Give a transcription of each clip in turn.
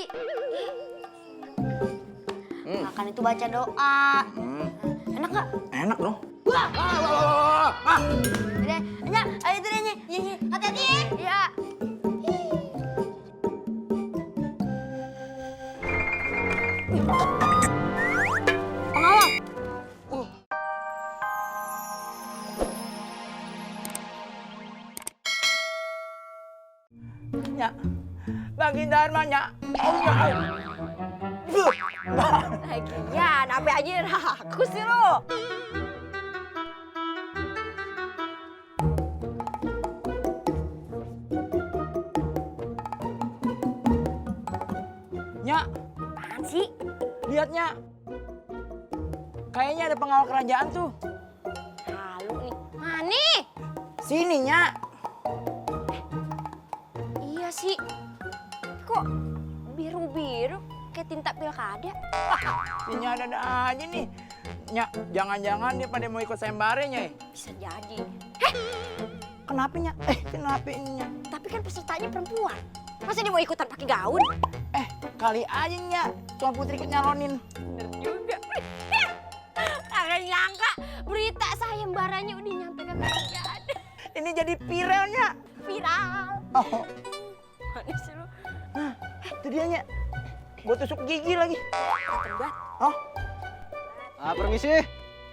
Fri. Makan itu baca doa. Enak nggak? Enak dong. Wah. Udah, Nya, ayo itu deh, Nya. Hati-hati ya. Iya. Pengawal. Nya, lagi Dharma, Nya. Lagian, apa aja rakus sih lo? Nya, Apaan sih? lihat, Nya. Kayaknya ada pengawal kerajaan tuh. Halu nih. Mana? Sini, Nya. Iya sih. Kok biru-biru kayak tinta pilkada? Sini ada aja nih. Nya, jangan-jangan dia pada mau ikut sayembara, Nya. Bisa jadi. Kenapa, Nya? Kenapa ini, Nya? Tapi kan pesertanya perempuan. Masa dia mau ikutan pakai gaun? Kali aja, Nya. Tuan Putri ikut nyalonin. Bener juga. Kagak nyangka berita sayembaranya udah nyampe ke kerajaan. Ini jadi viral, Nya. Viral. Oh, Mana sih lu? itu dia, Nya. Buat tusuk gigi lagi. Terbat. Oh, Permisi,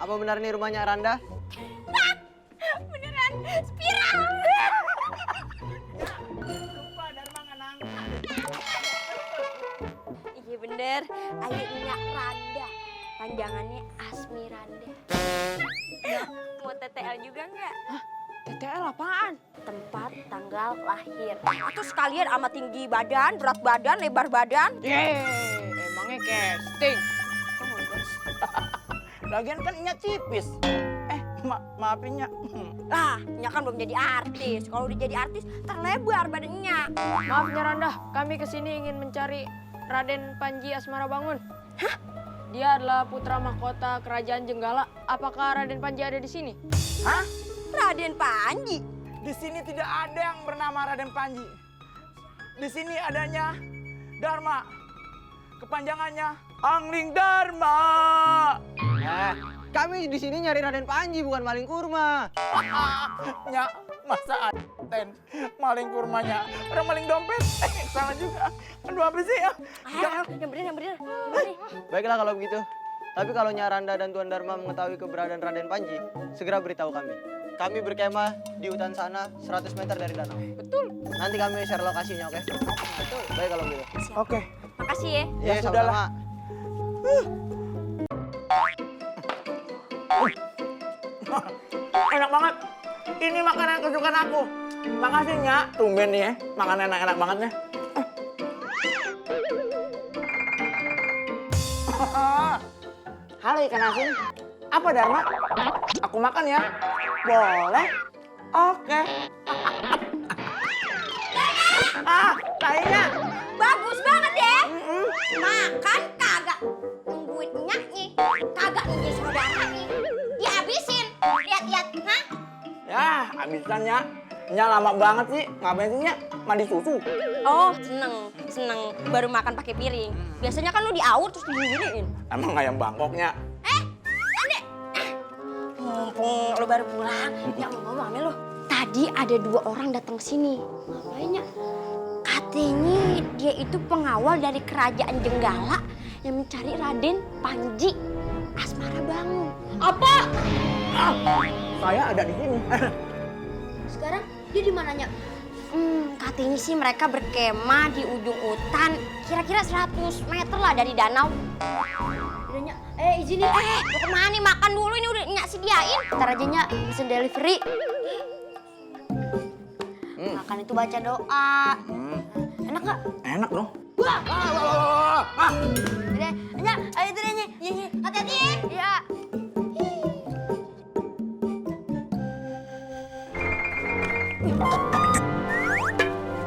apa benar nih rumahnya Randa? Beneran spiral. lupa Dharma nggak nangka. Iya bener. Ayo Nyak Randa. Panjangannya Asmiranda. Mau TTL juga nggak? TTL apaan? Tempat tanggal lahir. Itu sekalian sama tinggi badan, berat badan, lebar badan. Emangnya casting. Oh my gosh. Lagian kan Nya tipis. Maafin, Nya. Lah, Nyak kan belum jadi artis. Kalau udah jadi artis, terlebar badannya. Maaf Nyaranda, kami kesini ingin mencari Raden Panji Asmara Bangun. Hah? Dia adalah putra mahkota kerajaan Jenggala. Apakah Raden Panji ada di sini? Hah? Raden Panji. Di sini tidak ada yang bernama Raden Panji. Di sini adanya Dharma. Kepanjangannya Angling Dharma. Kami di sini nyari Raden Panji, bukan maling kurma. Nya, masa Aten maling kurmanya. Orang maling dompet. Salah juga. Aduh, apa sih ya? Ayo, yang bener. Baiklah kalau begitu. Tapi kalau Nyaranda dan Tuan Dharma mengetahui keberadaan Raden Panji, segera beritahu kami. Kami berkemah di hutan sana 100 meter dari danau. Betul. Nanti kami share lokasinya, oke? Betul. Baik kalau begitu. Oke. Makasih ya. Ya, sudahlah. sama-sama. Enak banget. Ini makanan kesukaan aku. Makasih, Nya. Tumben nih ya. Makanan enak-enak banget nih. Halo ikan asin. Apa Dharma? Aku makan ya. Boleh? Oke. Kayaknya. Bagus banget ya. Makan kagak nungguin nyaknya. Kagak nungguin saudaranya. Dihabisin. Lihat-lihat. Hah? Ya, habisan, Nya. Nya lama banget sih. Ngapain sih, Nya? Mandi susu. Oh, seneng. Baru makan pakai piring. Biasanya kan lu diaur terus diginiin. Emang ayam Bangkoknya? Ade. Mumpung lu baru pulang, Nyak mau ngomong sama lu. Tadi ada 2 orang datang sini. Ngapainnya? Katanya dia itu pengawal dari kerajaan Jenggala yang mencari Raden Panji Asmara Bangun. Apa? Saya ada di sini. Sekarang dia di mananya? Katanya sih mereka berkemah di ujung hutan, kira-kira 100 meter lah dari danau. Udah Nyak, izinin. Mau kemana nih? Makan dulu, ini udah Nyak sediain. Ntar aja Nyak, pesen delivery. Makan itu baca doa. Enak nggak? Enak dong. Udah, Nyak, ayo itu deh Nyak. Hati-hati ya. Iya.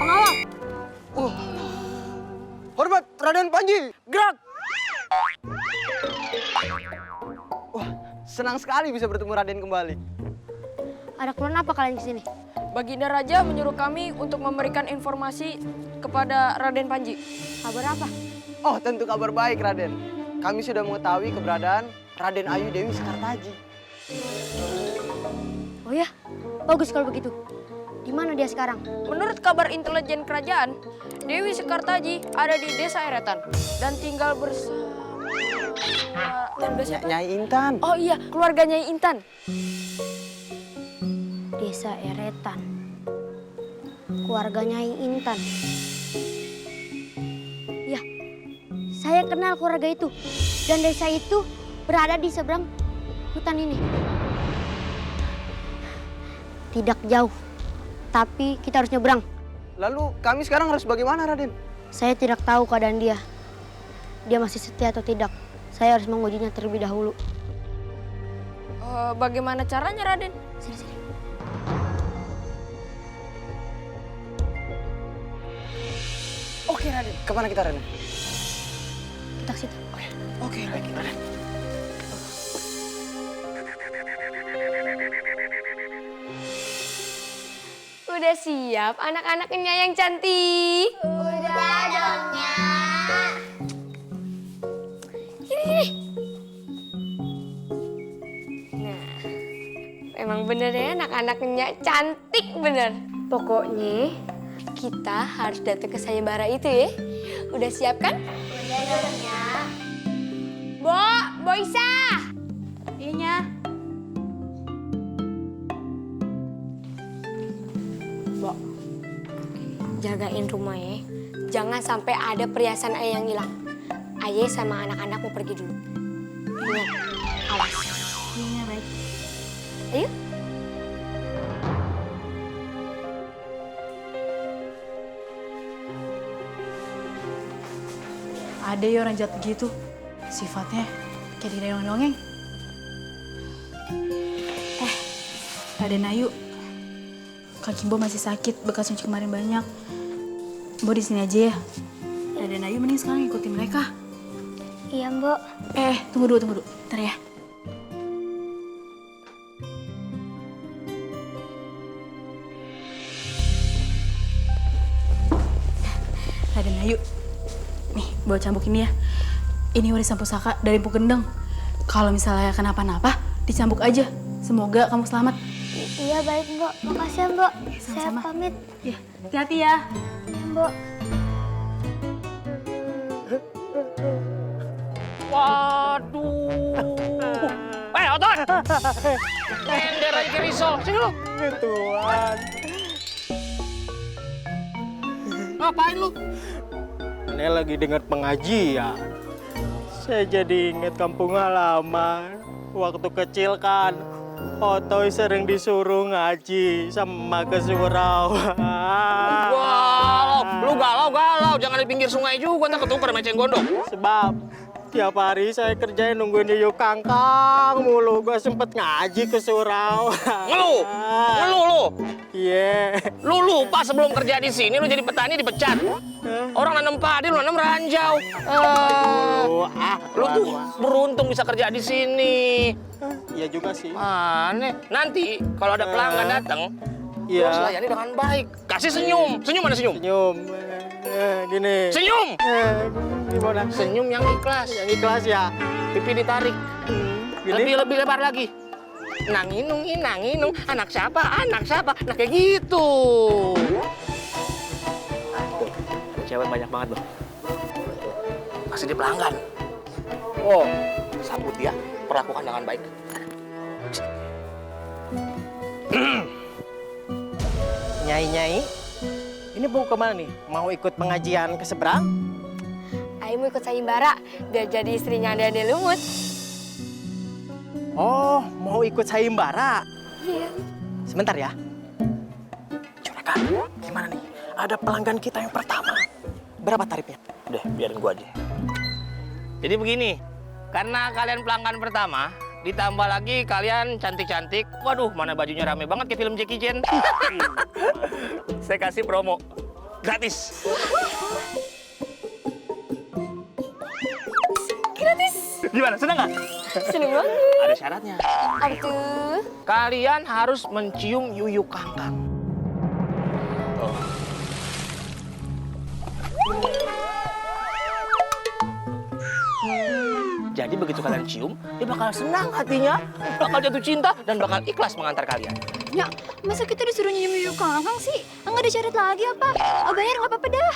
Pengawal. Hormat Raden Panji, gerak! Wah, senang sekali bisa bertemu Raden kembali. Ada keperluan apa kalian kesini? Baginda Raja menyuruh kami untuk memberikan informasi kepada Raden Panji. Kabar apa? Oh, tentu kabar baik, Raden. Kami sudah mengetahui keberadaan Raden Ayu Dewi Sekartaji. Oh ya, bagus kalau begitu. Di mana dia sekarang? Menurut kabar intelijen kerajaan, Dewi Sekartaji ada di Desa Eretan dan tinggal bersama keluarga siapa? Nyai Intan. Oh iya, keluarga Nyai Intan. Desa Eretan. Keluarga Nyai Intan. Ya, saya kenal keluarga itu. Dan desa itu berada di seberang hutan ini. Tidak jauh, tapi kita harus nyebrang. Lalu kami sekarang harus bagaimana, Raden? Saya tidak tahu keadaan dia. Dia masih setia atau tidak. Saya harus mengujinya terlebih dahulu. Bagaimana caranya, Raden? Sini, sini. Oke, Raden. Kemana kita, Raden? Kita ke situ. Oke, Raden. Udah siap anak-anaknya yang cantik? Udah dong, Nyak. Sini. Nah, emang bener ya anak-anaknya cantik bener. Pokoknya kita harus datang ke sayembara itu ya. Udah siap kan? Udah dong, Nyak. Bo Isa. Iya. Bo, jagain rumah ya. Jangan sampai ada perhiasan ayah yang hilang. Ayah sama anak-anak mau pergi dulu. Ingat, awas. Iya, baik. Ayo. Ada ya orang jahat begitu. Sifatnya kayak didongeng-dongeng. Raden Ayu. Kaki Bo masih sakit, bekas nyuci kemarin banyak. Bo di sini aja ya. Raden Ayu mending sekarang ikutin mereka. Iya, Mbok. Tunggu dulu. Bentar ya. Raden Ayu. Nih, bawa cambuk ini ya. Ini warisan pusaka dari Empu Gendeng. Kalau misalnya kenapa-napa, dicambuk aja. Semoga kamu selamat. Iya, baik, Mbok. Makasih ya, Mbok. Saya sama-sama. pamit. Ya, hati-hati ya. Ya, Mbok. Waduh. Otot. Nyender aja ke risol. Sini lu. Tuhan. Ngapain lu? Ini lagi dengar pengajian. Saya jadi ingat kampung halaman. Waktu kecil kan, Otoy sering disuruh ngaji sama ke surau. Galau, lu galau. Jangan di pinggir sungai juga, tak ketukar meceng gondok. Sebab tiap hari saya kerjain nungguin Yoyo Kangkang mulu. Gua sempet ngaji ke surau. Ngeluh lu. Iya. Lu lupa sebelum kerja di sini lu jadi petani dipecat. Orang nanam padi, lu nanam ranjau. Lu tuh beruntung bisa kerja di sini. Iya juga sih. Aneh. Nanti kalau ada pelanggan datang, lu Iya. harus layani dengan baik. Kasih senyum. Senyum mana senyum? Senyum. Gini. Senyum. Gimana? Senyum yang ikhlas. Yang ikhlas ya. Pipi ditarik. Gini. Lebih lebar lagi. Nanginung, anak siapa? Nah kayak gitu. Tuh, cewek banyak banget loh. Pasti dia pelanggan. Oh, sambut dia, perlakukan dengan baik. Nyai, ini mau kemana nih? Mau ikut pengajian ke seberang? Ayo mau ikut sayembara biar jadi istrinya Dede Lumut. Oh, mau ikut sayembara? Iya. Sebentar ya. Juragan, gimana nih? Ada pelanggan kita yang pertama. Berapa tarifnya? Udah, biarin gua aja. Jadi begini, karena kalian pelanggan pertama, ditambah lagi kalian cantik-cantik. Waduh, mana bajunya rame banget kayak film Jackie Chan. Saya kasih promo gratis. Gratis. Gimana, senang nggak? Seneng banget. Ada syaratnya. Apa tuh? Kalian harus mencium Yuyu Kangkang. Jadi begitu kalian cium, dia bakal senang hatinya, bakal jatuh cinta, dan bakal ikhlas mengantar kalian. Ya, masa kita disuruh nyium-nyium ke Kakang sih? Enggak ada syarat lagi apa? Bayar nggak apa-apa dah.